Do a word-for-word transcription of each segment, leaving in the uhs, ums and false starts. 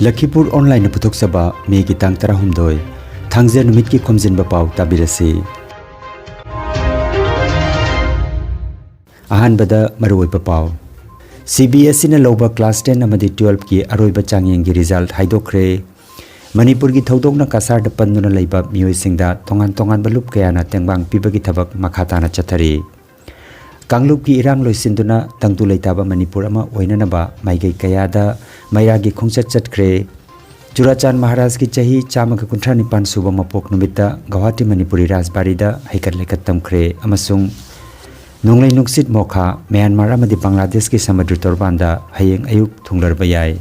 ꯂꯈꯤꯄꯨꯔ ꯑꯣꯟꯂꯥꯏꯟꯅ ꯄꯨꯊꯣꯛꯆꯕ ꯃꯦꯒꯤ ꯇꯥꯡ ꯇꯔꯥꯍꯨꯝꯗꯣꯏ, ꯊꯥꯡꯖ ꯅꯨꯃꯤꯠꯀꯤ ꯈꯣꯝꯖꯤꯟꯕ ꯄꯥꯎ ꯇꯥꯕꯤꯔꯁꯤ꯫ ꯑꯍꯥꯟꯕꯗ ꯃꯔꯨꯑꯣꯏꯕ ꯄꯥꯎ꯫ ꯁꯤ ꯕꯤ ꯑꯦꯁ ꯏꯅ ꯂꯧꯕ ꯀ꯭ꯂꯥꯁ ꯇꯦꯟ ꯑꯃꯗꯤ ꯇꯨꯌꯦꯜꯐꯀꯤ ꯑꯔꯣꯏꯕ ꯆꯥꯡꯌꯦꯡꯒꯤ ꯔꯤꯖꯜꯠ ꯍꯥꯏꯗꯣꯛꯈ꯭ꯔꯦ꯫ ꯃꯅꯤꯄꯨꯔꯒꯤ ꯊꯧꯗꯣꯛꯅ ꯀꯁꯥꯔꯗ ꯄꯟꯗꯨꯅ ꯂꯩꯕ ꯃꯤꯑꯣꯏꯁꯤꯡꯗ ꯇꯣꯉꯥꯟ ꯇꯣꯉꯥꯟꯕ ꯂꯨꯞ ꯀꯌꯥꯅ ꯇꯦꯡꯕꯥꯡ ꯄꯤꯕꯒꯤ ꯊꯕꯛ ꯃꯈꯥ ꯇꯥꯅ ꯆꯠꯊꯔꯤ꯫ ꯀꯥꯡꯂꯨꯞꯀꯤ ꯏꯔꯥꯡ ꯂꯣꯏꯁꯤꯟꯗꯨꯅ ꯇꯪꯗꯨ ꯂꯩꯇꯥꯕ ꯃꯅꯤꯄꯨꯔ ꯑꯃ ꯑꯣꯏꯅꯅꯕ ꯃꯥꯏꯀꯩ ꯀꯌꯥꯗ ꯃꯩꯔꯥꯒꯤ ꯈꯣꯡꯆꯠ ꯆꯠꯈ꯭ꯔꯦ꯫ ꯆꯨꯔꯥꯆꯥꯟ ꯃꯍꯥꯔꯥꯖꯀꯤ ꯆꯍꯤ ꯆꯥꯝꯃꯒ ꯀꯨꯟꯊ꯭ꯔꯥ ꯅꯤꯄꯥꯟ ꯁꯨꯕ ꯃꯄꯣꯛ ꯅꯨꯃꯤꯠꯇ ꯒꯧꯍꯥꯇꯤ ꯃꯅꯤꯄꯨꯔꯤ ꯔꯥꯖꯕꯥꯔꯤꯗ ꯍꯩꯀꯠ ꯂꯩꯀꯠ ꯇꯝꯈ꯭ꯔꯦ ꯑꯃꯁꯨꯡ ꯅꯣꯡꯂꯩ ꯅꯨꯡꯁꯤꯠ ꯃꯣꯈꯥ ꯃ꯭ꯌꯥꯟꯃꯥꯔ ꯑꯃꯗꯤ ꯕꯪꯒ꯭ꯂꯥꯗꯦꯁꯀꯤ ꯁꯃꯨꯗ꯭ꯔ ꯇꯣꯔꯕꯥꯟꯗ ꯍꯌꯦꯡ ꯑꯌꯨꯛ ꯊꯨꯡꯂꯔꯕ ꯌꯥꯏ꯫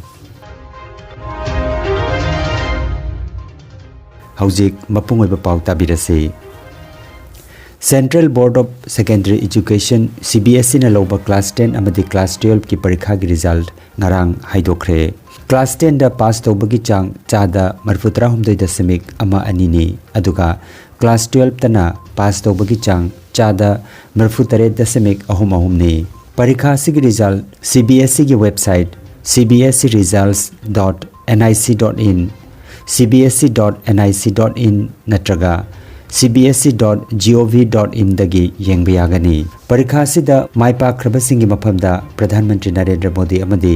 ꯍꯧꯖꯤꯛ ꯃꯄꯨꯡ ꯑꯣꯏꯕ ꯄꯥꯎ ꯇꯥꯕꯤꯔꯁꯤ꯫ Central Board of Secondary Education, C B S ꯏꯅ ꯂꯧꯕ ꯀ꯭ꯂꯥꯁ ꯇꯦꯟ ꯑꯃꯗꯤ ꯀ꯭ꯂꯥꯁ ꯇꯨꯌꯦꯜꯐꯀꯤ ꯄꯔꯤꯈꯥꯒꯤ ꯔꯤꯖꯜꯠ ꯉꯔꯥꯡ ꯍꯥꯏꯗꯣꯛꯈ꯭ꯔꯦ꯫ ꯀ꯭ꯂꯥꯁ ꯇꯦꯟꯗ ꯄꯥꯁ ꯇꯧꯕꯒꯤ ꯆꯥꯡ ꯆꯥꯗ ꯃꯔꯤꯐꯨ ꯇꯔꯥꯍꯨꯝꯗꯣꯏ ꯗꯁꯃꯤꯛ ꯑꯃ ꯑꯅꯤꯅꯤ, ꯑꯗꯨꯒ ꯀ꯭ꯂꯥꯁ ꯇꯨꯌꯦꯜꯐꯇꯅ ꯄꯥꯁ ꯇꯧꯕꯒꯤ ꯆꯥꯡ ꯆꯥꯗ ꯃꯔꯤꯐꯨ ꯇꯔꯦꯠ ꯗꯁꯃꯤꯛ ꯑꯍꯨꯝ ꯑꯍꯨꯝꯅꯤ꯫ ꯄꯔꯤꯈꯥ ꯑꯁꯤꯒꯤ ꯔꯤꯖꯜꯠ ꯁꯤ ꯕꯤ ꯑꯦꯁ ꯏꯒꯤ website C B S E results dot N I C dot in, C B S E dot N I C dot in ꯅꯠꯇ꯭ꯔꯒ C B S E dot G O V dot in ꯗꯒꯤ ꯌꯦꯡꯕ ꯌꯥꯒꯅꯤ꯫ ꯄꯔꯤꯈꯥ ꯑꯁꯤꯗ ꯃꯥꯏ ꯄꯥꯛꯈ꯭ꯔꯕꯁꯤꯡꯒꯤ ꯃꯐꯝꯗ ꯄ꯭ꯔꯙꯥꯟ ꯃꯟꯇ꯭ꯔꯤ ꯅꯔꯦꯟꯗ꯭ꯔ ꯃꯣꯗꯤ ꯑꯃꯗꯤ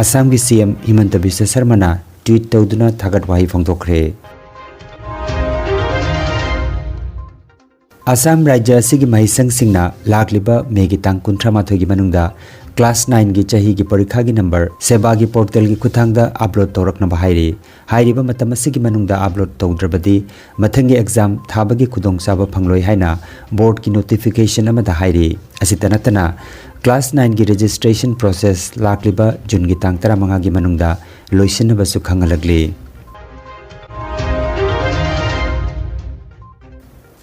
ꯑꯁꯥꯝꯒꯤ ꯁꯤ ꯑꯦꯝ ꯍꯤꯃꯟꯇ ꯕꯤꯁ꯭ꯋ ꯁꯔꯃꯅ ꯇ꯭ꯋꯤꯠ ꯇꯧꯗꯨꯅ ꯊꯥꯒꯠ ꯋꯥꯍꯩ ꯐꯣꯡꯗꯣꯛꯈ꯭ꯔꯦ꯫ ꯑꯁꯥꯝ ꯔꯥꯖ꯭ꯌ ꯑꯁꯤꯒꯤ ꯃꯍꯩꯁꯪꯁꯤꯡꯅ ꯂꯥꯛꯂꯤꯕ ꯃꯦꯒꯤ ꯇꯥꯡ ꯀꯨꯟꯊ꯭ꯔꯥ ꯃꯥꯊꯣꯏꯒꯤ ꯃꯅꯨꯡꯗ ꯀ꯭ꯂꯥꯁ ꯅꯥꯏꯟꯒꯤ ꯆꯍꯤꯒꯤ ꯄꯔꯤꯈꯥꯒꯤ ꯅꯝꯕꯔ ꯁꯦꯕꯥꯒꯤ ꯄꯣꯔꯇꯦꯜꯒꯤ ꯈꯨꯠꯊꯥꯡꯗ ꯑꯞꯂꯣꯗ ꯇꯧꯔꯛꯅꯕ ꯍꯥꯏꯔꯤ꯫ ꯍꯥꯏꯔꯤꯕ ꯃꯇꯝ ꯑꯁꯤꯒꯤ ꯃꯅꯨꯡꯗ ꯑꯞꯂꯣꯗ ꯇꯧꯗ꯭ꯔꯕꯗꯤ ꯃꯊꯪꯒꯤ ꯑꯦꯛꯖꯥꯝ ꯊꯥꯕꯒꯤ ꯈꯨꯗꯣꯡꯆꯥꯕ ꯐꯪꯂꯣꯏ ꯍꯥꯏꯅ ꯕꯣꯔꯗꯀꯤ ꯅꯣꯇꯤꯐꯤꯀꯦꯁꯟ ꯑꯃꯗ ꯍꯥꯏꯔꯤ꯫ ꯑꯁꯤꯇ ꯅꯠꯇꯅ ꯀ꯭ꯂꯥꯁ ꯅꯥꯏꯟꯒꯤ ꯔꯦꯖꯤꯁꯇ꯭ꯔꯦꯁꯟ ꯄ꯭ꯔꯣꯁꯦꯁ ꯂꯥꯛꯂꯤꯕ ꯖꯨꯟꯒꯤ ꯇꯥꯡ ꯇꯔꯥꯃꯉꯥꯒꯤ ꯃꯅꯨꯡꯗ ꯂꯣꯏꯁꯤꯟꯅꯕꯁꯨ ꯈꯪꯍꯜꯂꯛꯂꯤ꯫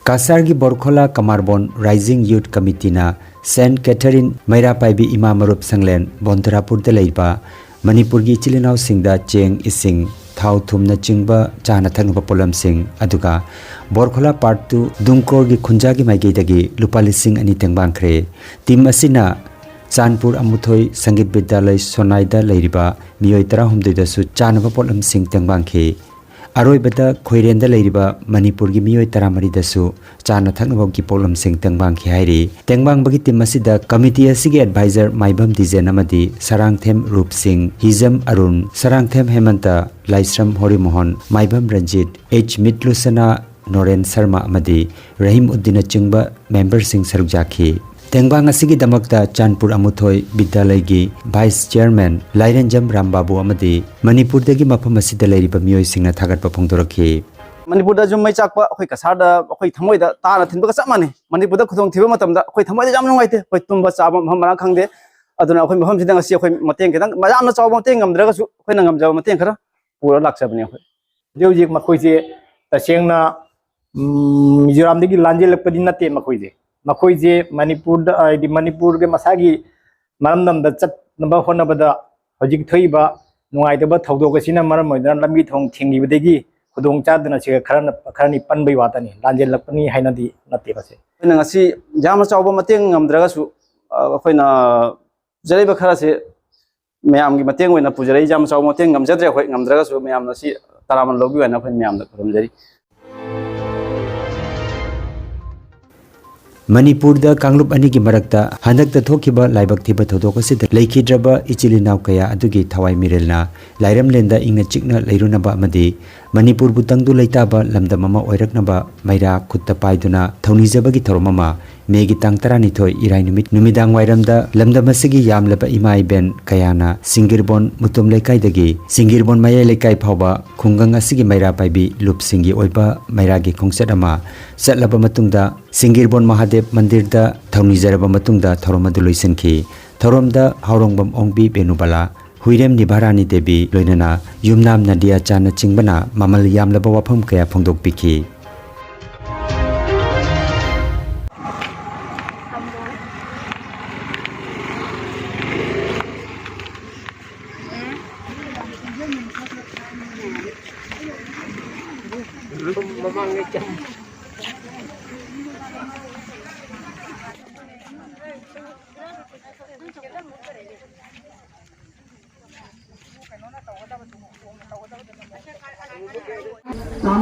ꯀꯁꯥꯔꯒꯤ ꯕꯣꯔꯈꯣꯂꯥ ꯀꯃꯥꯔꯕꯣꯟ ꯔꯥꯏꯖꯤꯡ ꯌꯨꯊ ꯀꯃꯤꯇꯤꯅ ꯁꯦꯟꯠ ꯀꯦꯊꯔꯤꯟ ꯃꯩꯔꯥ ꯄꯥꯏꯕꯤ ꯏꯃꯥ ꯃꯔꯨꯞ ꯁꯪꯂꯦꯟ ꯕꯣꯟꯇꯔꯥꯄꯨꯔꯗ ꯂꯩꯕ ꯃꯅꯤꯄꯨꯔꯒꯤ ꯏꯆꯤꯜ ꯏꯅꯥꯎꯁꯤꯡꯗ ꯆꯦꯡ, ꯏꯁꯤꯡ, ꯊꯥꯎ, ꯊꯨꯝꯅꯆꯤꯡꯕ ꯆꯥꯅ ꯊꯛꯅꯕ ꯄꯣꯠꯂꯝꯁꯤꯡ, ꯑꯗꯨꯒ ꯕꯣꯔꯈꯣꯂꯥ ꯄꯥꯔꯠ ꯇꯨ ꯗꯨꯡꯀ꯭ꯔꯣꯔꯒꯤ ꯈꯨꯟꯖꯥꯒꯤ ꯃꯥꯏꯀꯩꯗꯒꯤ ꯂꯨꯄꯥ ꯂꯤꯁꯤꯡ ꯑꯅꯤ ꯇꯦꯡꯕꯥꯡꯈ꯭ꯔꯦ꯫ ꯇꯤꯝ ꯑꯁꯤꯅ ꯆꯥꯟꯄꯨꯔ ꯑꯃꯨꯊꯣꯏ ꯁꯪꯒꯤꯠ ꯕꯤꯗ꯭ꯌꯥꯂꯩ ꯁꯣꯅꯥꯏꯗ ꯂꯩꯔꯤꯕ ꯃꯤꯑꯣꯏ ꯇꯔꯥꯍꯨꯝꯗꯣꯏꯗꯁꯨ ꯆꯥꯅꯕ ꯄꯣꯠꯂꯝꯁꯤꯡ ꯇꯦꯡꯕꯥꯡꯈꯤ꯫ ꯑꯔꯣꯏꯕꯗ ꯈꯣꯏꯔꯦꯟꯗ ꯂꯩꯔꯤꯕ ꯃꯅꯤꯄꯨꯔꯒꯤ ꯃꯤꯑꯣꯏ ꯇꯔꯥꯃꯔꯤꯗꯁꯨ ꯆꯥꯅ ꯊꯛꯅꯕꯒꯤ ꯄꯣꯠꯂꯝꯁꯤꯡ ꯇꯦꯡꯕꯥꯡꯈꯤ ꯍꯥꯏꯔꯤ꯫ ꯇꯦꯡꯕꯥꯡꯕꯒꯤ ꯇꯤꯝ ꯑꯁꯤꯗ ꯀꯃꯤꯇꯤ ꯑꯁꯤꯒꯤ ꯑꯦꯗꯚꯥꯏꯖꯔ ꯃꯥꯏꯕꯝ ꯗꯤꯖꯦꯟ ꯑꯃꯗꯤ ꯁꯔꯥꯡꯊꯦꯝ ꯔꯨꯞ ꯁꯤꯡ, ꯍꯤꯖꯝ ꯑꯔꯨꯟ, ꯁꯔꯥꯡꯊꯦꯝ ꯍꯦꯃꯟꯇ, ꯂꯥꯏꯁ꯭ꯔꯝ ꯍꯣꯔꯤꯃꯣꯍꯟ, ꯃꯥꯏꯕꯝ ꯔꯟꯖꯤꯠ, ꯑꯩꯆ ꯃꯤꯠꯂꯨꯁꯅꯥ, ꯅꯣꯔꯦꯟ ꯁꯔꯃ ꯑꯃꯗꯤ ꯔꯍꯤꯝ ꯎꯗꯤꯟꯅꯆꯤꯡꯕ ꯃꯦꯝꯕꯔꯁꯤꯡ ꯁꯔꯨꯛ ꯌꯥꯈꯤ꯫ ꯇꯦꯡꯕꯥꯡ ꯑꯁꯤꯒꯤꯗꯃꯛꯇ ꯆꯥꯟꯄꯨꯔ ꯑꯃꯨꯊꯣꯏ ꯕꯤꯗ꯭ꯌꯥꯂꯩꯒꯤ ꯚꯥꯏꯁ ꯆꯤꯌꯔꯃꯦꯟ ꯂꯥꯏꯔꯦꯟꯖꯝ ꯔꯥꯝꯕꯥꯕꯨ ꯑꯃꯗꯤ ꯃꯅꯤꯄꯨꯔꯗꯒꯤ ꯃꯐꯝ ꯑꯁꯤꯗ ꯂꯩꯔꯤꯕ ꯃꯤꯑꯣꯏꯁꯤꯡꯅ ꯊꯥꯒꯠꯄ ꯐꯣꯡꯗꯣꯔꯛꯈꯤ꯫ ꯃꯅꯤꯄꯨꯔꯗꯁꯨ ꯃꯩ ꯆꯥꯛꯄ ꯑꯩꯈꯣꯏ ꯀꯁꯥꯔꯗ ꯑꯩꯈꯣꯏ ꯊꯃꯣꯏꯗ ꯇꯥꯅ ꯊꯤꯟꯕꯒ ꯆꯞ ꯃꯥꯟꯅꯩ꯫ ꯃꯅꯤꯄꯨꯔꯗ ꯈꯨꯗꯣꯡꯊꯤꯕ ꯃꯇꯝꯗ ꯑꯩꯈꯣꯏ ꯊꯃꯣꯏꯗ ꯌꯥꯝ ꯅꯨꯡꯉꯥꯏꯇꯦ꯫ ꯑꯩꯈꯣꯏ ꯇꯨꯝꯕ ꯆꯥꯕ ꯃꯐꯝ ꯃꯔꯥꯡ ꯈꯪꯗꯦ꯫ ꯑꯗꯨꯅ ꯑꯩꯈꯣꯏ ꯃꯐꯝꯁꯤꯗ ꯉꯁꯤ ꯑꯩꯈꯣꯏ ꯃꯇꯦꯡ ꯈꯤꯇꯪ, ꯌꯥꯝꯅ ꯆꯥꯎꯕ ꯃꯇꯦꯡ ꯉꯝꯗ꯭ꯔꯒꯁꯨ ꯑꯩꯈꯣꯏꯅ ꯉꯝꯖꯕ ꯃꯇꯦꯡ ꯈꯔ ꯄꯨꯔ ꯂꯥꯛꯆꯕꯅꯦ ꯑꯩꯈꯣꯏ꯫ ꯍꯧꯖꯤꯛ ꯍꯧꯖꯤꯛ ꯃꯈꯣꯏꯁꯦ ꯇꯁꯦꯡꯅ, ꯎꯝ, ꯃꯤꯖꯣꯔꯥꯝꯗꯒꯤ ꯂꯥꯟꯖꯦꯜꯂꯛꯄꯗꯤ ꯅꯠꯇꯦ ꯃꯈꯣꯏꯁꯦ꯫ ꯃꯈꯣꯏꯁꯦ ꯃꯅꯤꯄꯨꯔꯗ, ꯍꯥꯏꯗꯤ ꯃꯅꯤꯄꯨꯔꯒꯤ ꯃꯁꯥꯒꯤ ꯃꯔꯝꯗꯝꯗ ꯆꯠꯅꯕ ꯍꯣꯠꯅꯕꯗ ꯍꯧꯖꯤꯛ ꯊꯣꯛꯏꯕ ꯅꯨꯡꯉꯥꯏꯇꯕ ꯊꯧꯗꯣꯛ ꯑꯁꯤꯅ ꯃꯔꯝ ꯑꯣꯏꯗꯨꯅ ꯂꯝꯕꯤ ꯊꯣꯡ ꯊꯤꯡꯈꯤꯕꯗꯒꯤ ꯈꯨꯗꯣꯡ ꯆꯥꯗꯅ ꯁꯤꯒ ꯈꯔꯅ, ꯈꯔꯅꯤ ꯄꯟꯕꯩ ꯋꯥꯇꯅꯤ, ꯂꯥꯟꯖꯦꯜꯂꯛꯄꯅꯤ ꯍꯥꯏꯅꯗꯤ ꯅꯠꯇꯦ ꯃꯁꯦ꯫ ꯑꯩꯈꯣꯏꯅ ꯉꯁꯤ ꯌꯥꯝꯅ ꯆꯥꯎꯕ ꯃꯇꯦꯡ ꯉꯝꯗ꯭ꯔꯒꯁꯨ, ꯑ, ꯑꯩꯈꯣꯏꯅ ꯄꯨꯖꯔꯛꯏꯕ ꯈꯔꯁꯦ ꯃꯌꯥꯝꯒꯤ ꯃꯇꯦꯡ ꯑꯣꯏꯅ ꯄꯨꯖꯔꯛꯏ꯫ ꯌꯥꯝ ꯆꯥꯎꯕ ꯃꯇꯦꯡ ꯉꯝꯖꯗ꯭ꯔꯦ ꯑꯩꯈꯣꯏ, ꯉꯝꯗ꯭ꯔꯒꯁꯨ ꯃꯌꯥꯝꯅ ꯁꯤ ꯇꯔꯥꯃꯥꯟ ꯂꯧꯕꯤꯌꯨ ꯍꯥꯏꯅ ꯑꯩꯈꯣꯏ ꯃꯌꯥꯝꯗ ꯈꯨꯔꯨꯝꯖꯔꯤ꯫ ꯃꯅꯤꯄꯨꯔꯗ ꯀꯥꯡꯂꯨꯞ ꯑꯅꯤꯒꯤ ꯃꯔꯛꯇ ꯍꯟꯗꯛꯇ ꯊꯣꯛꯈꯤꯕ ꯂꯥꯏꯕꯛ ꯊꯤꯕ ꯊꯧꯗꯣꯛ ꯑꯁꯤꯗ ꯂꯩꯈꯤꯗ꯭ꯔꯕ ꯏꯆꯤꯜ ꯏꯅꯥꯎ ꯀꯌꯥ ꯑꯗꯨꯒꯤ ꯊꯋꯥꯏ ꯃꯤꯔꯦꯜꯅ ꯂꯥꯏꯔꯝꯂꯦꯟꯗ ꯏꯪꯅ ꯆꯤꯛꯅ ꯂꯩꯔꯨꯅꯕ ꯑꯃꯗꯤ ꯃꯅꯤꯄꯨꯔꯕꯨ ꯇꯪꯗꯨ ꯂꯩꯇꯥꯕ ꯂꯝꯗꯝ ꯑꯃ ꯑꯣꯏꯔꯛꯅꯕ ꯃꯩꯔꯥ ꯈꯨꯠꯇ ꯄꯥꯏꯗꯨꯅ ꯊꯧꯅꯤꯖꯕꯒꯤ ꯊꯧꯔꯝ ꯑꯃ ꯃꯦꯒꯤ ꯇꯥꯡ ꯇꯔꯥꯅꯤꯊꯣꯏ ꯏꯔꯥꯏ ꯅꯨꯃꯤꯠ ꯅꯨꯃꯤꯗꯥꯡ ꯋꯥꯏꯔꯝꯗ ꯂꯝꯗꯝ ꯑꯁꯤꯒꯤ ꯌꯥꯝꯂꯕ ꯏꯃꯥ ꯏꯕꯦꯟ ꯀꯌꯥꯅ ꯁꯤꯡꯒꯤꯔꯕꯣꯟ ꯃꯨꯇꯨꯝ ꯂꯩꯀꯥꯏꯗꯒꯤ ꯁꯤꯡꯒꯤꯔꯕꯣꯟ ꯃꯌꯥꯏ ꯂꯩꯀꯥꯏ ꯐꯥꯎꯕ ꯈꯨꯡꯒꯪ ꯑꯁꯤꯒꯤ ꯃꯩꯔꯥ ꯄꯥꯏꯕꯤ ꯂꯨꯞꯁꯤꯡꯒꯤ ꯑꯣꯏꯕ ꯃꯩꯔꯥꯒꯤ ꯈꯣꯡꯆꯠ ꯑꯃ ꯆꯠꯂꯕ ꯃꯇꯨꯡꯗ ꯁꯤꯡꯒꯤꯔꯕꯣꯟ ꯃꯍꯥꯗꯦꯕ ꯃꯟꯗꯤꯔꯗ ꯊꯧꯅꯤꯖꯔꯕ ꯃꯇꯨꯡꯗ ꯊꯧꯔꯝ ꯑꯗꯨ ꯂꯣꯏꯁꯤꯟꯈꯤ꯫ ꯊꯧꯔꯝꯗ ꯍꯥꯎꯔꯣꯡꯕꯝ ꯑꯣꯡꯕꯤ ꯕꯦꯅꯨꯕꯂꯥ, ꯍꯨꯏꯔꯦꯝ ꯅꯤꯚꯥꯔꯥꯅꯤ ꯗꯦꯕꯤ, ꯂꯣꯏꯅꯅ ꯌꯨꯝꯅꯥꯝ ꯅꯗꯤꯌꯥꯆꯥꯅꯆꯤꯡꯕꯅ ꯃꯃꯜ ꯌꯥꯝꯂꯕ ꯋꯥꯐꯝ ꯀꯌꯥ ꯐꯣꯡꯗꯣꯛꯄꯤꯈꯤ꯫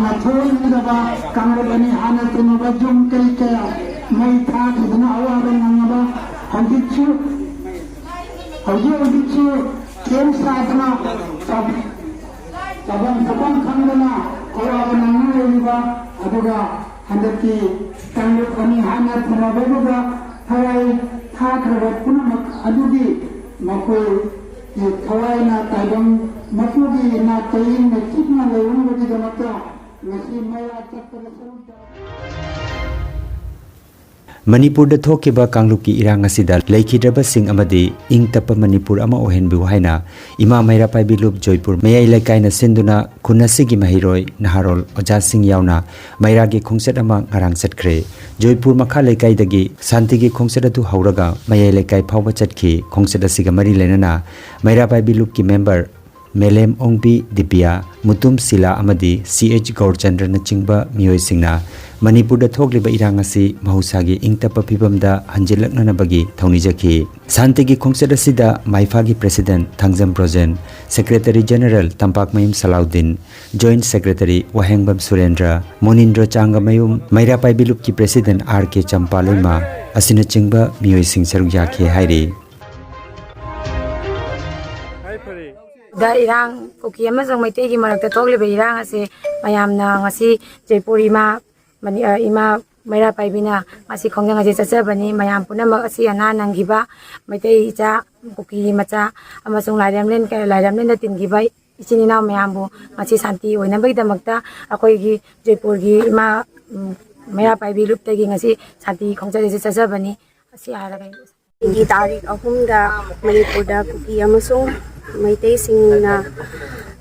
ꯊꯣꯛꯏꯒꯗꯕ ꯀꯥꯡꯂꯨꯞ ꯑꯅꯤ ꯍꯥꯟꯅ ꯇꯤꯟꯅꯕ ꯌꯨꯝ ꯀꯩ ꯀꯌꯥ ꯃꯩ ꯊꯥꯈꯤꯗꯨꯅ ꯑꯋꯥꯕ ꯅꯪꯉꯕ ꯍꯧꯖꯤꯛꯁꯨ ꯍꯧꯖꯤꯛ ꯍꯧꯖꯤꯛꯁꯨ ꯀꯦꯝ ꯁꯥꯗꯅ ꯆꯥꯐꯝ ꯆꯥꯐꯝ ꯊꯛꯐꯝ ꯈꯪꯗꯅ ꯑꯋꯥꯕ ꯅꯪꯉ ꯂꯩꯔꯤꯕ ꯑꯗꯨꯒ ꯍꯟꯗꯛꯀꯤ ꯀꯥꯡꯂꯨꯞ ꯑꯅꯤ ꯍꯥꯟꯅ ꯇꯤꯟꯅꯕꯗꯨꯗ ꯊꯋꯥꯏ ꯊꯥꯈ꯭ꯔꯕ ꯄꯨꯝꯅꯃꯛ ꯑꯗꯨꯒꯤ ꯃꯈꯣꯏ ꯊꯋꯥꯏꯅ ꯇꯥꯏꯕꯪ ꯃꯄꯨꯒꯤ ꯅꯥꯠꯇ ꯏꯪꯅ ꯆꯤꯛꯅ ꯂꯩꯍꯟꯕꯒꯤꯗꯃꯛꯇ ꯉꯁꯤ ꯃꯌꯥ ꯆꯠꯄꯗ ꯁꯔꯨꯛ ꯌꯥ- ꯃꯅꯤꯄꯨꯔꯗ ꯊꯣꯛꯈꯤꯕ ꯀꯥꯡꯂꯨꯞꯀꯤ ꯏꯔꯥꯡ ꯑꯁꯤꯗ ꯂꯩꯈꯤꯗ꯭ꯔꯕꯁꯤꯡ ꯑꯃꯗꯤ ꯏꯪ ꯇꯞꯄ ꯃꯅꯤꯄꯨꯔ ꯑꯃ ꯑꯣꯏꯍꯟꯕꯤꯌꯨ ꯍꯥꯏꯅ ꯏꯃꯥ ꯃꯩꯔꯥ ꯄꯥꯏꯕꯤ ꯂꯨꯞ ꯖꯣꯏꯄꯨꯔ ꯃꯌꯥꯏ ꯂꯩꯀꯥꯏꯅ ꯁꯤꯟꯗꯨꯅ ꯈꯨꯟ ꯑꯁꯤꯒꯤ ꯃꯍꯩꯔꯣꯏ, ꯅꯍꯥꯔꯣꯜ, ꯑꯣꯖꯥꯁꯤꯡ ꯌꯥꯎꯅ ꯃꯩꯔꯥꯒꯤ ꯈꯣꯡꯆꯠ ꯑꯃ ꯉꯔꯥꯡ ꯆꯠꯈ꯭ꯔꯦ꯫ ꯖꯣꯏꯄꯨꯔ ꯃꯈꯥ ꯂꯩꯀꯥꯏꯗꯒꯤ ꯁꯥꯟꯇꯤꯒꯤ ꯈꯣꯡꯆꯠ ꯑꯗꯨ ꯍꯧꯔꯒ ꯃꯌꯥꯏ ꯂꯩꯀꯥꯏ ꯐꯥꯎꯕ ꯆꯠꯈꯤ꯫ ꯈꯣꯡꯆꯠ ꯑꯁꯤꯒ ꯃꯔꯤ ꯂꯩꯅꯅ ꯃꯩꯔꯥ ꯄꯥꯏꯕꯤ ꯂꯨꯞꯀꯤ ꯃꯦꯝꯕꯔ ꯃꯦꯂꯦꯝ ꯑꯣꯡꯕꯤ ꯗꯤꯕꯤꯌꯥ, ꯃꯨꯇꯨꯝ ꯁꯤꯂꯥ ꯑꯃꯗꯤ ꯁꯤ ꯑꯩꯆ ꯒꯧꯔꯆꯟꯗ꯭ꯔꯅꯆꯤꯡꯕ ꯃꯤꯑꯣꯏꯁꯤꯡꯅ ꯃꯅꯤꯄꯨꯔꯗ ꯊꯣꯛꯂꯤꯕ ꯏꯔꯥꯡ ꯑꯁꯤ ꯃꯍꯧꯁꯥꯒꯤ ꯏꯪ ꯇꯞꯄ ꯐꯤꯕꯝꯗ ꯍꯟꯖꯤꯜꯂꯛꯅꯅꯕꯒꯤ ꯊꯧꯅꯤꯖꯈꯤ꯫ ꯁꯥꯟꯇꯤꯒꯤ ꯈꯣꯡꯆꯠ ꯑꯁꯤꯗ ꯃꯥꯏꯐꯥꯒꯤ president Thangjam Brojen, secretary general Tampakmayum Salaudin, joint secretary Wahengbam Surendra, Monindra Changamayum, Meira Paibi ꯂꯨꯞꯀꯤ ꯄ꯭ꯔꯦꯁꯤꯗꯦꯟꯠ ꯑꯥꯔ ꯀꯦ ꯆꯝꯄꯥꯂꯩꯃ ꯑꯁꯤꯅꯆꯤꯡꯕ ꯃꯤꯑꯣꯏꯁꯤꯡ ꯁꯔꯨꯛ ꯌꯥꯈꯤ ꯍꯥꯏꯔꯤ꯫ ꯗ ꯏꯔꯥꯡ, ꯀꯨꯀꯤ ꯑꯃꯁꯨꯡ ꯃꯩꯇꯩꯒꯤ ꯃꯔꯛꯇ ꯊꯣꯛꯂꯤꯕ ꯏꯔꯥꯡ ꯑꯁꯤ ꯃꯌꯥꯝꯅ ꯉꯁꯤ ꯖꯩꯄꯨꯔ ꯏꯃꯥ, ꯃꯅꯤ-, ꯑ, ꯏꯃꯥ ꯃꯩꯔꯥ ꯄꯥꯏꯕꯤꯅ ꯉꯁꯤ ꯈꯣꯡꯖꯪ ꯑꯁꯤ ꯆꯠꯆꯕꯅꯤ꯫ ꯃꯌꯥꯝ ꯄꯨꯝꯅꯃꯛ ꯑꯁꯤ ꯑꯅꯥ ꯅꯪꯈꯤꯕ ꯃꯩꯇꯩ ꯏꯆꯥ, ꯀꯨꯀꯤ ꯃꯆꯥ ꯑꯃꯁꯨꯡ ꯂꯥꯏꯔꯦꯝꯂꯦꯟ, ꯂꯥꯏꯔꯦꯝꯂꯦꯟꯗ ꯇꯤꯟꯈꯤꯕ ꯏꯆꯤꯟ ꯏꯅꯥꯎ ꯃꯌꯥꯝꯕꯨ ꯉꯁꯤ ꯁꯥꯟꯇꯤ ꯑꯣꯏꯅꯕꯒꯤꯗꯃꯛꯇ ꯑꯩꯈꯣꯏꯒꯤ ꯖꯩꯄꯨꯔꯒꯤ ꯏꯃꯥ, ꯎꯝ, ꯃꯩꯔꯥ ꯄꯥꯏꯕꯤ ꯂꯨꯞꯇꯒꯤ ꯉꯁꯤ ꯁꯥꯟꯇꯤ ꯈꯣꯡꯆꯠ ꯑꯁꯤ ꯆꯠꯆꯕꯅꯤ꯫ ꯑꯁꯤ ꯍꯥꯏꯔꯒ ꯑꯩ ꯂꯣꯏꯁꯤꯟꯖꯔꯦ꯫ ꯒꯤ ꯇꯥꯔꯤꯛ ꯑꯍꯨꯝꯗ ꯃꯅꯤꯄꯨꯔꯗ ꯀꯨꯀꯤ ꯑꯃꯁꯨꯡ ꯃꯩꯇꯩꯁꯤꯡꯅ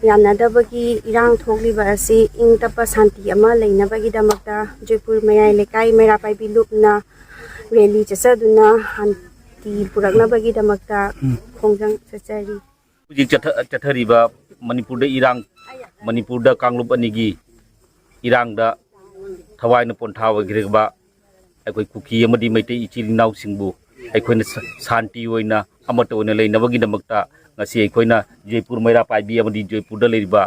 ꯌꯥꯅꯗꯕꯒꯤ ꯏꯔꯥꯡ ꯊꯣꯛꯂꯤꯕ ꯑꯁꯤ ꯏꯪ ꯇꯞꯄ ꯁꯥꯟꯇꯤ ꯑꯃ ꯂꯩꯅꯕꯒꯤꯗꯃꯛꯇ ꯖꯣꯏꯄꯨꯔ ꯃꯌꯥꯏ ꯂꯩꯀꯥꯏ ꯃꯩꯔꯥ ꯄꯥꯏꯕꯤ ꯂꯨꯞꯅ ꯔꯦꯂꯤ ꯆꯠꯆꯗꯨꯅ ꯁꯥꯟꯇꯤ ꯄꯨꯔꯛꯅꯕꯒꯤꯗꯃꯛꯇ ꯈꯣꯡꯖꯪ ꯆꯠꯆꯔꯤ꯫ ꯍꯧꯖꯤꯛ ꯆꯠꯊ- ꯆꯠꯊꯔꯤꯕ ꯃꯅꯤꯄꯨꯔꯗ ꯏꯔꯥꯡ, ꯃꯅꯤꯄꯨꯔꯗ ꯀꯥꯡꯂꯨꯞ ꯑꯅꯤꯒꯤ ꯏꯔꯥꯡꯗ ꯊꯋꯥꯏꯅ ꯄꯣꯟꯊꯥ ꯑꯣꯏꯈ꯭ꯔꯕ ꯑꯩꯈꯣꯏ ꯀꯨꯀꯤ ꯑꯃꯗꯤ ꯃꯩꯇꯩ ꯏꯆꯤꯜ ꯏꯅꯥꯎꯁꯤꯡꯕꯨ ꯑꯩꯈꯣꯏꯅ ꯁ- ꯁꯥꯟꯇꯤ ꯑꯣꯏꯅ, ꯑꯃꯠꯇ ꯑꯣꯏꯅ ꯂꯩꯅꯕꯒꯤꯗꯃꯛꯇ ꯉꯁꯤ ꯑꯩꯈꯣꯏꯅ ꯖꯣꯏꯄꯨꯔ ꯃꯩꯔꯥ ꯄꯥꯏꯕꯤ ꯑꯃꯗꯤ ꯖꯣꯏꯄꯨꯔꯗ ꯂꯩꯔꯤꯕ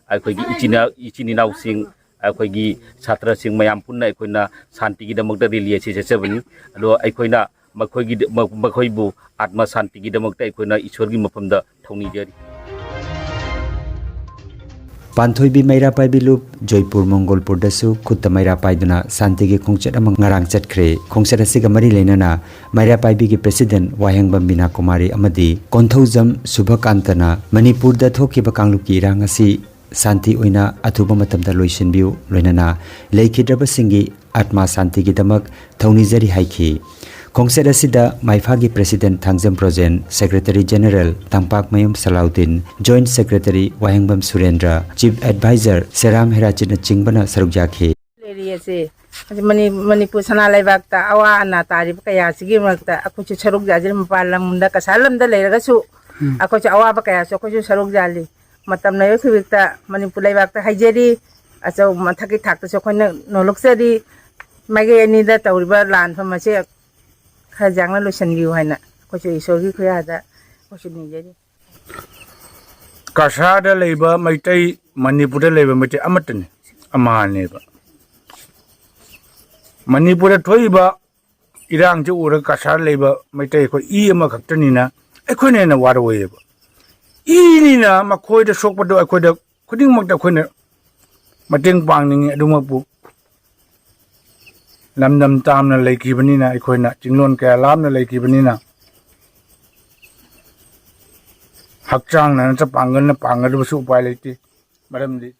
ꯑꯩꯈꯣꯏꯒꯤ ꯏꯆꯤꯟ ꯏꯆꯤꯟ ꯏꯅꯥꯎꯁꯤꯡ ꯑꯩꯈꯣꯏꯒꯤ ꯁꯥꯇ꯭ꯔꯁꯤꯡ ꯃꯌꯥꯝ ꯄꯨꯟꯅ ꯑꯩꯈꯣꯏꯅ ꯁꯥꯟꯇꯤꯒꯤꯗꯃꯛꯇ ꯔꯦꯂꯤ ꯑꯁꯤ ꯆꯠꯆꯕꯅꯤ꯫ ꯑꯗꯣ ꯑꯩꯈꯣꯏꯅ ꯃꯈꯣꯏꯒꯤ, ꯃ-, ꯃꯈꯣꯏꯕꯨ ꯑꯥꯠꯃ ꯁꯥꯟꯇꯤꯒꯤꯗꯃꯛꯇ ꯑꯩꯈꯣꯏꯅ ꯏꯁꯣꯔꯒꯤ ꯃꯐꯝꯗ ꯊꯧꯅꯤꯖꯔꯤ꯫ ꯄꯥꯟꯊꯣꯏꯕꯤ ꯃꯩꯔꯥ ꯄꯥꯏꯕꯤ ꯂꯨꯞ ꯖꯣꯏꯄꯨꯔ ꯃꯣꯡꯒꯣꯜꯄꯨꯔꯗꯁꯨ ꯈꯨꯠꯇ ꯃꯩꯔꯥ ꯄꯥꯏꯗꯨꯅ ꯁꯥꯟꯇꯤꯒꯤ ꯈꯣꯡꯆꯠ ꯑꯃ ꯉꯔꯥꯡ ꯆꯠꯈ꯭ꯔꯦ꯫ ꯈꯣꯡꯆꯠ ꯑꯁꯤꯒ ꯃꯔꯤ ꯂꯩꯅꯅ ꯃꯩꯔꯥ ꯄꯥꯏꯕꯤꯒꯤ president ꯋꯥꯍꯦꯡꯕꯝ ꯕꯤꯅꯥ ꯀꯨꯃꯥꯔꯤ ꯑꯃꯗꯤ ꯀꯣꯟꯊꯧꯖꯝ ꯁꯨꯚꯀꯥꯟꯇꯅ ꯃꯅꯤꯄꯨꯔꯗ ꯊꯣꯛꯈꯤꯕ ꯀꯥꯡꯂꯨꯞꯀꯤ ꯏꯔꯥꯡ ꯑꯁꯤ ꯁꯥꯟꯇꯤ ꯑꯣꯏꯅ ꯑꯊꯨꯕ ꯃꯇꯝꯗ ꯂꯣꯏꯁꯤꯟꯕꯤꯌꯨ, ꯂꯣꯏꯅꯅ ꯂꯩꯈꯤꯗ꯭ꯔꯕꯁꯤꯡꯒꯤ ꯑꯥꯠꯃꯥ ꯁꯥꯟꯇꯤꯒꯤꯗꯃꯛ ꯊꯧꯅꯤꯖꯔꯤ ꯍꯥꯏꯈꯤ꯫ ꯈꯣꯡꯆꯠ ꯑꯁꯤꯗ ꯃꯥꯏꯐꯥꯒꯤ president Thangjam Brojen, secretary general ꯇꯝꯄꯥꯛꯃꯌꯨꯝ ꯁꯂꯥꯎꯗꯤꯟ, joint secretary ꯋꯥꯍꯦꯡꯕꯝ ꯁꯨꯔꯦꯟꯗ꯭ꯔ, chief adviser ꯁꯦꯔꯥꯝ ꯍꯦꯔꯥꯆꯤꯠꯅꯆꯤꯡꯕꯅ ꯁꯔꯨꯛ ꯌꯥꯈꯤ꯫ ꯂꯩꯔꯤ ꯑꯁꯤ ꯍꯧꯖꯤꯛ ꯃꯅꯤ-, ꯃꯅꯤꯄꯨꯔ ꯁꯅꯥ ꯂꯩꯕꯥꯛꯇ ꯑꯋꯥ ꯑꯅꯥ ꯇꯥꯔꯤꯕ ꯀꯌꯥꯁꯤꯒꯤ ꯃꯔꯛꯇ ꯑꯩꯈꯣꯏꯁꯨ ꯁꯔꯨꯛ ꯌꯥꯖꯔꯤ꯫ ꯃꯄꯥꯟ ꯂꯝꯗ, ꯀꯁꯥꯔ ꯂꯝꯗ ꯂꯩꯔꯒꯁꯨ ꯑꯩꯈꯣꯏꯁꯨ ꯑꯋꯥꯕ ꯀꯌꯥꯁꯨ ꯑꯩꯈꯣꯏꯁꯨ ꯁꯔꯨꯛ ꯌꯥꯜꯂꯤ꯫ ꯃꯇꯝ ꯂꯩꯕ ꯈꯨꯗꯤꯡꯃꯛꯇ ꯃꯅꯤꯄꯨꯔ ꯂꯩꯕꯥꯛꯇ ꯍꯥꯏꯖꯔꯤ, ꯑꯆꯧ ꯃꯊꯛꯀꯤ ꯊꯥꯛꯇꯁꯨ ꯑꯩꯈꯣꯏꯅ ꯅꯣꯜꯂꯛꯆꯔꯤ꯫ ꯃꯥꯏꯀꯩ ꯑꯅꯤꯗ ꯇꯧꯔꯤꯕ ꯂꯥꯟꯐꯝ ꯑꯁꯦ ꯈꯔ ꯌꯥꯡꯅ ꯂꯣꯏꯁꯤꯟꯕꯤꯌꯨ ꯍꯥꯏꯅ ꯑꯩꯈꯣꯏꯁꯨ ꯏꯁꯣꯔꯒꯤ ꯈꯨꯌꯥꯗ ꯑꯩꯈꯣꯏꯁꯨ ꯅꯤꯖꯔꯤ꯫ ꯀꯁꯥꯔꯗ ꯂꯩꯕ ꯃꯩꯇꯩ, ꯃꯅꯤꯄꯨꯔꯗ ꯂꯩꯕ ꯃꯩꯇꯩ ꯑꯃꯠꯇꯅꯤ, ꯑꯃꯍꯥꯅꯦꯕ꯫ ꯃꯅꯤꯄꯨꯔꯗ ꯊꯣꯛꯏꯕ ꯏꯔꯥꯡꯁꯤ ꯎꯔꯒ ꯀꯁꯥꯔ ꯂꯩꯕ ꯃꯩꯇꯩ ꯑꯩꯈꯣꯏ ꯏ ꯑꯃꯈꯛꯇꯅꯤꯅ ꯑꯩꯈꯣꯏꯅ ꯍꯦꯟꯅ ꯋꯥꯔꯧꯋꯦꯕ꯫ ꯏꯅꯤꯅ ꯃꯈꯣꯏꯗ ꯁꯣꯛꯄꯗꯣ ꯑꯩꯈꯣꯏꯗ ꯈꯨꯗꯤꯡꯃꯛꯇ ꯑꯩꯈꯣꯏꯅ ꯃꯇꯦꯡ ꯄꯥꯡꯅꯤꯡꯉꯤ꯫ ꯑꯗꯨꯃꯛꯄꯨ ꯂꯝꯗꯝ ꯇꯥꯝꯅ ꯂꯩꯈꯤꯕꯅꯤꯅ, ꯑꯩꯈꯣꯏꯅ ꯆꯤꯡꯂꯣꯟ ꯀꯌꯥ ꯂꯥꯞꯅ ꯂꯩꯈꯤꯕꯅꯤꯅ, ꯍꯛꯆꯥꯡꯅ ꯅꯠꯇ꯭ꯔ ꯄꯥꯡꯒꯜꯅ ꯄꯥꯡꯒꯗꯕꯁꯨ ꯎꯄꯥꯏ ꯂꯩꯇꯦ꯫ ꯃꯔꯝꯗꯤ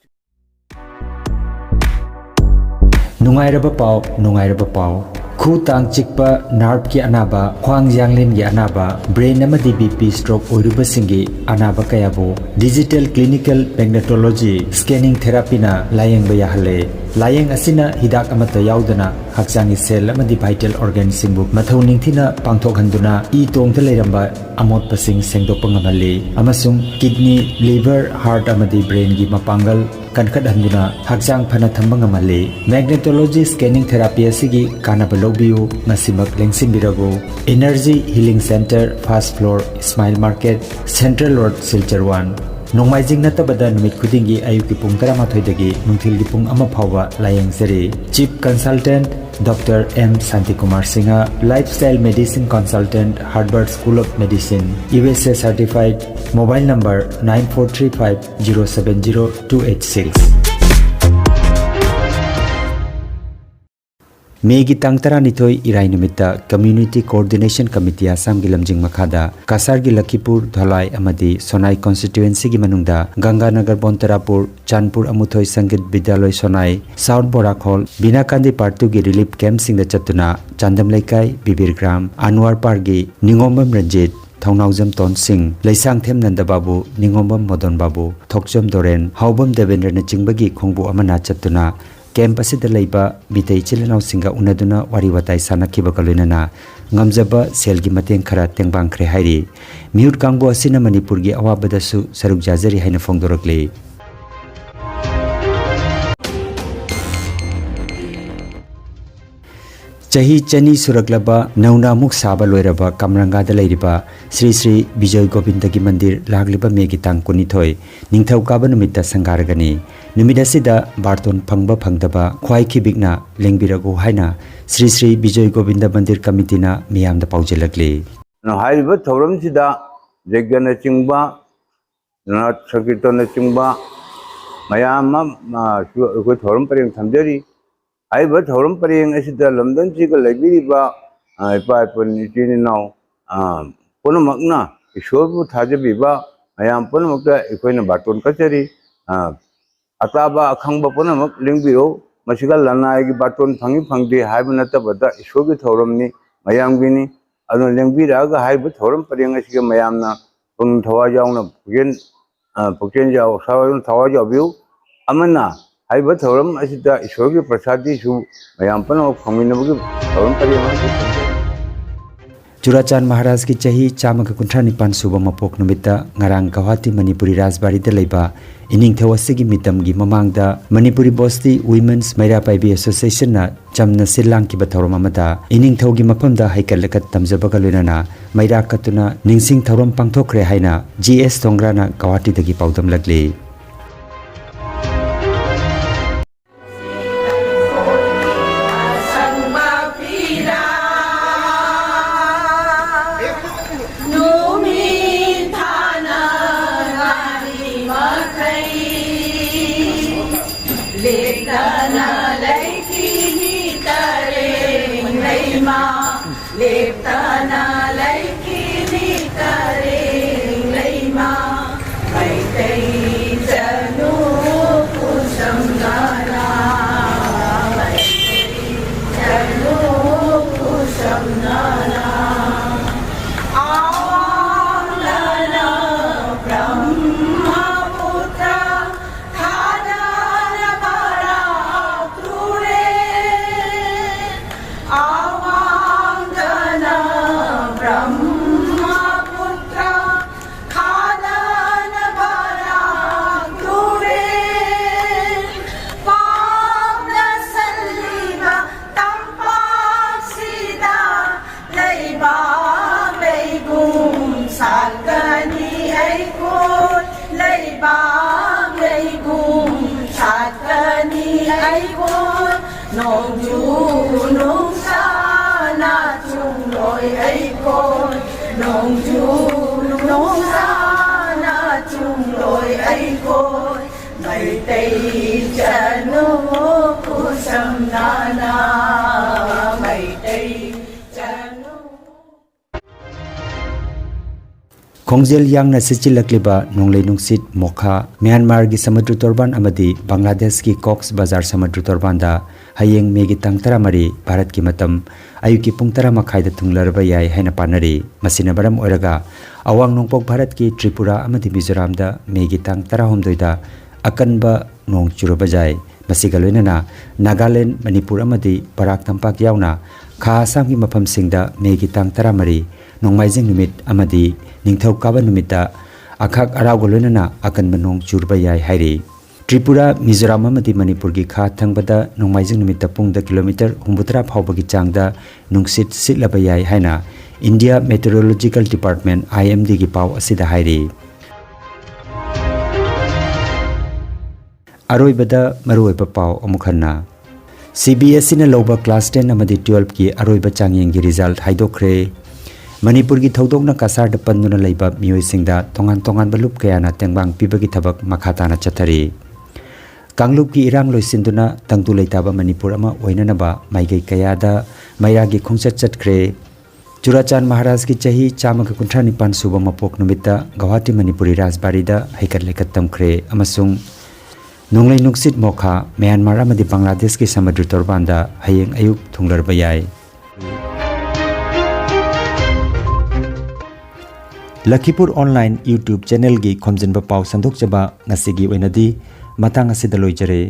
ꯅꯨꯡꯉꯥꯏꯔꯕ ꯄꯥꯎ, ꯅꯨꯡꯉꯥꯏꯔꯕ ꯄꯥꯎ꯫ ꯈꯨ ꯇꯥꯡ ꯆꯤꯛꯄ, nerve ꯀꯤ ꯑꯅꯥꯕ, ꯈ꯭ꯋꯥꯡ ꯌꯥꯡꯂꯦꯟꯒꯤ ꯑꯅꯥꯕ, brain ꯑꯃꯗꯤ B P stroke ꯑꯣꯏꯔꯨꯕꯁꯤꯡꯒꯤ ꯑꯅꯥꯕ ꯀꯌꯥꯕꯨ digital clinical magnetology scanning therapy ꯅ ꯂꯥꯌꯦꯡꯕ ꯌꯥꯍꯜꯂꯦ꯫ ꯂꯥꯌꯦꯡ ꯑꯁꯤꯅ ꯍꯤꯗꯥꯛ ꯑꯃꯠꯇ ꯌꯥꯎꯗꯅ ꯍꯛꯆꯥꯡꯒꯤ cell ꯑꯃꯗꯤ vital organ ꯁꯤꯡꯕꯨ ꯃꯊꯧ ꯅꯤꯡꯊꯤꯅ ꯄꯥꯡꯊꯣꯛꯍꯟꯗꯨꯅ ꯏ ꯇꯣꯡꯗ ꯂꯩꯔꯝꯕ ꯑꯃꯣꯠꯄꯁꯤꯡ ꯁꯦꯡꯗꯣꯛꯄ ꯉꯝꯍꯜꯂꯤ ꯑꯃꯁꯨꯡ kidney, liver, heart ꯑꯃꯗꯤ brain ꯒꯤ ꯃꯄꯥꯡꯒꯜ ꯀꯟꯈꯠꯍꯟꯗꯨꯅ ꯍꯛꯆꯥꯡ ꯐꯅ ꯊꯝꯕ ꯉꯝꯍꯜꯂꯤ꯫ Magnetology scanning therapy ꯑꯁꯤꯒꯤ ꯀꯥꯟꯅꯕ ꯂꯧꯕꯤꯌꯨ꯫ ꯉꯁꯤꯃꯛ ꯂꯦꯡꯁꯤꯟꯕꯤꯔꯕꯨ꯫ Energy Healing Center, first floor, Smile Market, Central Road, Silchar one꯫ ꯅꯣꯡꯃꯥꯏꯖꯤꯡ ꯅꯠꯇꯕꯗ ꯅꯨꯃꯤꯠ ꯈꯨꯗꯤꯡꯒꯤ ꯑꯌꯨꯛꯀꯤ ꯄꯨꯡ ꯇꯔꯥꯃꯥꯊꯣꯏꯗꯒꯤ ꯅꯨꯡꯊꯤꯜꯒꯤ ꯄꯨꯡ ꯑꯃ ꯐꯥꯎꯕ ꯂꯥꯌꯦꯡꯖꯔꯤ꯫ Chief Consultant Doctor M Shantikumar Singha, Lifestyle Medicine Consultant, Harvard School of Medicine, U S A certified, mobile number nine four three five zero seven zero two eight six. ꯃꯦꯒꯤ ꯇꯥꯡ ꯇꯔꯥꯅꯤꯊꯣꯏ ꯏꯔꯥꯏ ꯅꯨꯃꯤꯠꯇ Community Coordination Committee ꯑꯁꯥꯝꯒꯤ ꯂꯝꯖꯤꯡ ꯃꯈꯥꯗ ꯀꯁꯥꯔꯒꯤ ꯂꯈꯤꯄꯨꯔ, ꯙꯣꯂꯥꯏ ꯑꯃꯗꯤ ꯁꯣꯅꯥꯏ constituencyꯒꯤ ꯃꯅꯨꯡꯗ ꯒꯪꯒꯥꯅꯒꯔ ꯕꯣꯟꯇꯔꯥꯄꯨꯔ, ꯆꯥꯟꯄꯨꯔ ꯑꯃꯨꯊꯣꯏ ꯁꯪꯒꯤꯠ ꯕꯤꯗ꯭ꯌꯥꯂꯣꯏ ꯁꯣꯅꯥꯏ, ꯁꯥꯎꯠ ꯕꯣꯔꯥꯈꯣꯜ, ꯕꯤꯅꯥꯀꯥꯟꯗꯤ part twoꯒꯤ relief campꯁꯤꯡꯗ ꯆꯠꯇꯨꯅ ꯆꯥꯟꯗꯝ ꯂꯩꯀꯥꯏ, ꯕꯤꯕꯤꯔ ꯒ꯭ꯔꯥꯝ, ꯑꯟꯋꯥꯔ ꯄꯥꯔꯒꯤ ꯅꯤꯉꯣꯝꯕꯝ ꯔꯟꯖꯤꯠ, ꯊꯧꯅꯥꯎꯖꯝ ꯇꯣꯟꯁꯤꯡ, ꯂꯩꯁꯥꯡꯊꯦꯝ ꯅꯟꯗ ꯕꯥꯕꯨ, ꯅꯤꯉꯣꯝꯕꯝ ꯃꯣꯗꯣꯟ ꯕꯥꯕꯨ, ꯊꯣꯛꯆꯣꯝ ꯗꯣꯔꯦꯟ, ꯍꯥꯎꯕꯝ ꯗꯦꯕꯦꯟꯗ꯭ꯔꯅꯆꯤꯡꯕꯒꯤ ꯈꯣꯡꯕꯨ ꯑꯃꯅ ꯆꯠꯇꯨꯅ ꯀꯦꯝꯞ ꯑꯁꯤꯗ ꯂꯩꯕ ꯃꯤꯇꯩ ꯏꯆꯤꯜ ꯏꯅꯥꯎꯁꯤꯡꯒ ꯎꯅꯗꯨꯅ ꯋꯥꯔꯤ ꯋꯥꯇꯥꯏ ꯁꯥꯟꯅꯈꯤꯕꯒ ꯂꯣꯏꯅꯅ ꯉꯝꯖꯕ ꯁꯦꯜꯒꯤ ꯃꯇꯦꯡ ꯈꯔ ꯇꯦꯡꯕꯥꯡꯈ꯭ꯔꯦ ꯍꯥꯏꯔꯤ꯫ ꯃꯤꯍꯨꯠ ꯀꯥꯡꯕꯨ ꯑꯁꯤꯅ ꯃꯅꯤꯄꯨꯔꯒꯤ ꯑꯋꯥꯕꯗꯁꯨ ꯁꯔꯨꯛ ꯌꯥꯖꯔꯤ ꯍꯥꯏꯅ ꯐꯣꯡꯗꯣꯔꯛꯂꯤ꯫ ꯆꯍꯤ ꯆꯅꯤ ꯁꯨꯔꯛꯂꯕ ꯅꯧꯅ ꯑꯃꯨꯛ ꯁꯥꯕ ꯂꯣꯏꯔꯕ ꯀꯝꯔꯪꯒꯥꯗ ꯂꯩꯔꯤꯕ ꯁ꯭ꯔꯤ ꯁ꯭ꯔꯤ ꯕꯤꯖꯣꯏ ꯒꯣꯕꯤꯟꯗꯒꯤ ꯃꯟꯗꯤꯔ ꯂꯥꯛꯂꯤꯕ ꯃꯦꯒꯤ ꯇꯥꯡ ꯀꯨꯟꯅꯤꯊꯣꯏ, ꯅꯤꯡꯊꯧꯀꯥꯕ ꯅꯨꯃꯤꯠꯇ ꯁꯪꯒꯥꯔꯒꯅꯤ꯫ ꯅꯨꯃꯤꯠ ꯑꯁꯤꯗ ꯕꯥꯔꯇꯣꯟ ꯐꯪꯕ ꯐꯪꯗꯕ ꯈ꯭ꯋꯥꯏ ꯈꯤꯕꯤꯛꯅ ꯂꯦꯡꯕꯤꯔꯛꯎ ꯍꯥꯏꯅ ꯁ꯭ꯔꯤ ꯁ꯭ꯔꯤ ꯕꯤꯖꯣꯏ ꯒꯣꯕꯤꯟꯗ ꯃꯟꯗꯤꯔ ꯀꯃꯤꯇꯤꯅ ꯃꯤꯌꯥꯝꯗ ꯄꯥꯎꯖꯦꯜꯂꯛꯂꯤ꯫ ꯍꯥꯏꯔꯤꯕ ꯊꯧꯔꯝꯁꯤꯗ ꯌꯖ꯭ઞꯅꯆꯤꯡꯕ, ꯅꯥꯠ ꯁꯪꯀꯤꯔꯇꯟꯅꯆꯤꯡꯕ ꯃꯌꯥꯝ ꯑꯃ, ꯑ, ꯁꯨ ꯑꯩꯈꯣꯏ ꯊꯧꯔꯝ ꯄꯔꯦꯡ ꯊꯝꯖꯔꯤ꯫ ꯍꯥꯏꯔꯤꯕ ꯊꯧꯔꯝ ꯄꯔꯦꯡ ꯑꯁꯤꯗ ꯂꯝꯗꯝꯁꯤꯒ ꯂꯩꯕꯤꯔꯤꯕ, ꯑ, ꯏꯄꯥ ꯏꯄꯨ ꯏꯆꯤꯟ ꯏꯅꯥꯎ, ꯑ, ꯄꯨꯝꯅꯃꯛꯅ ꯏꯁꯣꯔꯕꯨ ꯊꯥꯖꯕꯤꯕ ꯃꯌꯥꯝ ꯄꯨꯝꯅꯃꯛꯇ ꯑꯩꯈꯣꯏꯅ ꯕꯥꯔꯇꯣꯟ ꯀꯠꯆꯔꯤ꯫ ꯑ, ꯑꯇꯥꯕ ꯑꯈꯪꯕ ꯄꯨꯝꯅꯃꯛ ꯂꯦꯡꯕꯤꯔꯣ꯫ ꯃꯁꯤꯗ ꯂꯅꯥꯏꯒꯤ ꯕꯥꯔꯇꯣꯟ ꯐꯪꯏ ꯐꯪꯗꯦ ꯍꯥꯏꯕ ꯅꯠꯇꯕꯗ ꯏꯁꯣꯔꯒꯤ ꯊꯧꯔꯝꯅꯤ, ꯃꯌꯥꯝꯒꯤꯅꯤ꯫ ꯑꯗꯨꯅ ꯂꯦꯡꯕꯤꯔꯛꯑꯒ ꯍꯥꯏꯔꯤꯕ ꯊꯧꯔꯝ ꯄꯔꯦꯡ ꯑꯁꯤꯒ ꯃꯌꯥꯝꯅ ꯄꯨꯛꯅꯤꯡ ꯊꯋꯥꯏ ꯌꯥꯎꯅ ꯄꯨꯛꯆꯦꯜ, ꯑ, ꯄꯨꯛꯆꯦꯜ ꯌꯥꯎ-, ꯊꯋꯥꯏ ꯌꯥꯎꯅ ꯊꯋꯥꯏ ꯌꯥꯎꯕꯤꯌꯨ꯫ ꯑꯃꯅ ꯍꯥꯏꯔꯤꯕ ꯊꯧꯔꯝ ꯑꯁꯤꯗ ꯏꯁꯣꯔꯒꯤ ꯄ꯭ꯔꯁꯥꯗꯤꯁꯨ ꯃꯌꯥꯝ ꯄꯨꯝꯅꯃꯛ ꯐꯪꯃꯤꯟꯅꯕꯒꯤ ꯊꯧꯔꯝ ꯄꯔꯦꯡ ꯑꯃꯁꯨ ꯊꯝꯖꯔꯤ꯫ ꯆꯨꯔꯥꯆꯥꯟ ꯃꯍꯥꯔꯥꯖꯀꯤ ꯆꯍꯤ ꯆꯥꯝꯃꯒ ꯀꯨꯟꯊ꯭ꯔꯥ ꯅꯤꯄꯥꯟ ꯁꯨꯕ ꯃꯄꯣꯛ ꯅꯨꯃꯤꯠꯇ ꯉꯔꯥꯡ ꯒꯧꯍꯥꯇꯤ ꯃꯅꯤꯄꯨꯔꯤ ꯔꯥꯖꯕꯥꯔꯤꯗ ꯂꯩꯕ ꯏꯅꯤꯡꯊꯧ ꯑꯁꯤꯒꯤ ꯃꯤꯇꯝꯒꯤ ꯃꯃꯥꯡꯗ ꯃꯅꯤꯄꯨꯔꯤ ꯕꯣꯁꯇꯤ ꯋꯤꯃꯦꯟꯁ ꯃꯩꯔꯥ ꯄꯥꯏꯕꯤ ꯑꯦꯁꯣꯁꯤꯌꯦꯁꯟꯅ ꯆꯝꯅ ꯁꯤꯜ ꯂꯥꯡꯈꯤꯕ ꯊꯧꯔꯝ ꯑꯃꯗ ꯏꯅꯤꯡꯊꯧꯒꯤ ꯃꯐꯝꯗ ꯍꯩꯀꯠ ꯂꯩꯀꯠ ꯇꯝꯖꯕꯒ ꯂꯣꯏꯅꯅ ꯃꯩꯔꯥ ꯀꯠꯇꯨꯅ ꯅꯤꯡꯁꯤꯡ ꯊꯧꯔꯝ ꯄꯥꯡꯊꯣꯛꯈ꯭ꯔꯦ ꯍꯥꯏꯅ ꯖꯤ ꯑꯦꯁ ꯊꯣꯡꯒ꯭ꯔꯥꯅ ꯒꯧꯍꯥꯇꯤꯗꯒꯤ ꯄꯥꯎꯗꯝꯂꯛꯂꯤ꯫ ꯅꯨꯃꯤꯠ ꯊꯥꯅ ꯉꯥꯔꯤ ꯃꯈꯩ ꯂꯦꯞꯇꯅ ꯂꯩꯈꯤꯅꯤ ꯇꯔꯦꯡ ꯂꯩꯃ, ꯂꯦꯞꯇꯅ ꯂꯩꯈꯤꯅꯤ ꯇꯔꯦꯡ ꯂꯩꯃ꯫ ꯃꯩꯇꯩ ꯆꯅꯨ ꯈꯨꯁꯝꯅꯅ, ꯃꯩꯇꯩ ꯆꯅꯨ ꯈꯨꯁꯝꯅꯅ꯫ ꯑꯋꯥꯡꯂꯅ ꯕ꯭ꯔꯍ꯭ꯃꯄꯨꯇ꯭ꯔ ꯊꯥꯗꯅꯕ ꯂꯥꯛꯇꯨꯔꯦ꯫ ꯑꯋꯥꯡꯗꯅ ꯕ꯭ꯔꯍ꯭ꯃꯄꯨꯇ꯭ꯔ ꯈꯥꯗꯅꯕ ꯂꯥꯛꯇꯨꯔꯦ꯫ ꯄꯥꯞꯅ ꯁꯜꯂꯤꯕ ꯇꯝꯄꯥꯛꯁꯤꯗ ꯂꯩꯕꯥꯛ ꯂꯩꯒꯨꯝ ꯁꯥꯠꯀꯅꯤ ꯑꯩꯈꯣꯏ, ꯂꯩꯕꯥꯛ ꯂꯩꯒꯨꯝ ꯁꯥꯠꯀꯅꯤ ꯑꯩꯈꯣꯏ꯫ ꯅꯣꯡꯖꯨ ꯅꯨꯡꯁꯥꯅ ꯆꯨꯝꯂꯣꯏ ꯑꯩꯈꯣꯏ, ꯅꯣꯡꯖꯨ ꯅꯨꯡꯁꯥꯅ ꯆꯨꯝꯂꯣꯏ ꯑꯩꯈꯣꯏ꯫ ꯃꯩꯇꯩ ꯆꯅꯨ ꯈꯨꯁꯝꯅꯅ, ꯃꯩꯇꯩ ꯆꯅꯨ꯫ ꯈꯣꯡꯖꯦꯜ ꯌꯥꯡꯅ ꯁꯤꯠꯆꯤꯜꯂꯛꯂꯤꯕ ꯅꯣꯡꯂꯩ ꯅꯨꯡꯁꯤꯠ ꯃꯣꯈꯥ, ꯃ꯭ꯌꯥꯟꯃꯥꯔꯒꯤ ꯁꯃꯨꯗ꯭ꯔ ꯇꯣꯔꯕꯥꯟ ꯑꯃꯗꯤ ꯕꯪꯒ꯭ꯂꯥꯗꯦꯁꯀꯤ ꯀꯣꯛꯁ ꯕꯖꯥꯔ ꯁꯃꯨꯗ꯭ꯔ ꯇꯣꯔꯕꯥꯟꯗ ꯍꯌꯦꯡ ꯃꯦꯒꯤ ꯇꯥꯡ ꯇꯔꯥꯃꯔꯤ, ꯚꯥꯔꯠꯀꯤ ꯃꯇꯝ ꯑꯌꯨꯛꯀꯤ ꯄꯨꯡ ꯇꯔꯥ ꯃꯈꯥꯏꯗ ꯊꯨꯡꯂꯔꯕ ꯌꯥꯏ ꯍꯥꯏꯅ ꯄꯥꯅꯔꯤ꯫ ꯃꯁꯤꯅ ꯃꯔꯝ ꯑꯣꯏꯔꯒ ꯑꯋꯥꯡ ꯅꯣꯡꯄꯣꯛ ꯚꯥꯔꯠꯀꯤ ꯇ꯭ꯔꯤꯄꯨꯔꯥ ꯑꯃꯗꯤ ꯃꯤꯖꯣꯔꯥꯝꯗ ꯃꯦꯒꯤ ꯇꯥꯡ ꯇꯔꯥꯍꯨꯝꯗꯣꯏꯗ ꯑꯀꯟꯕ ꯅꯣꯡ ꯆꯨꯔꯕ ꯌꯥꯏ꯫ ꯃꯁꯤꯒ ꯂꯣꯏꯅꯅ ꯅꯥꯒꯥꯂꯦꯟ, ꯃꯅꯤꯄꯨꯔ ꯑꯃꯗꯤ ꯕꯔꯥꯛ ꯇꯝꯄꯥꯛ ꯌꯥꯎꯅ ꯈꯥ ꯑꯁꯥꯝꯒꯤ ꯃꯐꯝꯁꯤꯡꯗ ꯃꯦꯒꯤ ꯇꯥꯡ ꯇꯔꯥꯃꯔꯤ, ꯅꯣꯡꯃꯥꯏꯖꯤꯡ ꯅꯨꯃꯤꯠ ꯑꯃꯗꯤ ꯅꯤꯡꯊꯧꯀꯥꯕ ꯅꯨꯃꯤꯠꯇ ꯑꯈꯥꯛ ꯑꯔꯥꯎꯒ ꯂꯣꯏꯅꯅ ꯑꯀꯟꯕ ꯅꯣꯡ ꯆꯨꯔꯕ ꯌꯥꯏ ꯍꯥꯏꯔꯤ꯫ ꯇ꯭ꯔꯤꯄꯨꯔꯥ, ꯃꯤꯖꯣꯔꯥꯝ ꯑꯃꯗꯤ ꯃꯅꯤꯄꯨꯔꯒꯤ ꯈꯥ ꯊꯪꯕꯗ ꯅꯣꯡꯃꯥꯏꯖꯤꯡ ꯅꯨꯃꯤꯠꯇ ꯄꯨꯡꯗ ꯀꯤꯂꯣꯃꯤꯇꯔ ꯍꯨꯝꯐꯨꯇꯔꯥ ꯐꯥꯎꯕꯒꯤ ꯆꯥꯡꯗ ꯅꯨꯡꯁꯤꯠ ꯁꯤꯠꯂꯕ ꯌꯥꯏ ꯍꯥꯏꯅ India Meteorological Department, I M D, ꯒꯤ ꯄꯥꯎ ꯑꯁꯤꯗ ꯍꯥꯏꯔꯤ꯫ ꯑꯔꯣꯏꯕꯗ ꯃꯔꯨꯑꯣꯏꯕ ꯄꯥꯎ ꯑꯃꯨꯛ ꯍꯟꯅ꯫ C B S E ꯅ ꯂꯧꯕ class ten ꯑꯃꯗꯤ twelve ꯀꯤ ꯑꯔꯣꯏꯕ ꯆꯥꯡꯌꯦꯡꯒꯤ result ꯍꯥꯏꯗꯣꯛꯈ꯭ꯔꯦ꯫ ꯃꯅꯤꯄꯨꯔꯒꯤ ꯊꯧꯗꯣꯛꯅ ꯀꯁꯥꯔꯗ ꯄꯟꯗꯨꯅ ꯂꯩꯕ ꯃꯤꯑꯣꯏꯁꯤꯡꯗ ꯇꯣꯉꯥꯟ ꯇꯣꯉꯥꯟꯕ ꯂꯨꯞ ꯀꯌꯥꯅ ꯇꯦꯡꯕꯥꯡ ꯄꯤꯕꯒꯤ ꯊꯕꯛ ꯃꯈꯥ ꯇꯥꯅ ꯆꯠꯊꯔꯤ꯫ ꯀꯥꯡꯂꯨꯞꯀꯤ ꯏꯔꯥꯡ ꯂꯣꯏꯁꯤꯟꯗꯨꯅ ꯇꯪꯗꯨ ꯂꯩꯇꯥꯕ ꯃꯅꯤꯄꯨꯔ ꯑꯃ ꯑꯣꯏꯅꯅꯕ ꯃꯥꯏꯀꯩ ꯀꯌꯥꯗ ꯃꯩꯔꯥꯒꯤ ꯈꯣꯡꯆꯠ ꯆꯠꯈ꯭ꯔꯦ꯫ ꯆꯨꯔꯥꯆꯥꯟ ꯃꯍꯥꯔꯥꯖꯀꯤ ꯆꯍꯤ ꯆꯥꯝꯃꯒ ꯀꯨꯟꯊ꯭ꯔꯥ ꯅꯤꯄꯥꯟ ꯁꯨꯕ ꯃꯄꯣꯛ ꯅꯨꯃꯤꯠꯇ ꯒꯧꯍꯥꯇꯤ ꯃꯅꯤꯄꯨꯔꯤ ꯔꯥꯖꯕꯥꯔꯤꯗ ꯍꯩꯀꯠ ꯂꯩꯀꯠ ꯇꯝꯈ꯭ꯔꯦ ꯑꯃꯁꯨꯡ ꯅꯣꯡꯂꯩ ꯅꯨꯡꯁꯤꯠ ꯃꯣꯈꯥ ꯃ꯭ꯌꯥꯟꯃꯥꯔ ꯑꯃꯗꯤ ꯕꯪꯒ꯭ꯂꯥꯗꯦꯁꯀꯤ ꯁꯃꯨꯗ꯭ꯔ ꯇꯣꯔꯕꯥꯟꯗ ꯍꯌꯦꯡ ꯑꯌꯨꯛ ꯊꯨꯡꯂꯔꯕ ꯌꯥꯏ꯫ ꯂꯈꯤꯄꯨꯔ online YouTube channel ꯒꯤ ꯈꯣꯝꯖꯤꯟꯕ ꯄꯥꯎ ꯁꯟꯗꯣꯛꯆꯕ ꯉꯁꯤꯒꯤ ꯑꯣꯏꯅꯗꯤ ꯃꯇꯥꯡ ꯑꯁꯤꯗ ꯂꯣꯏꯖꯔꯦ꯫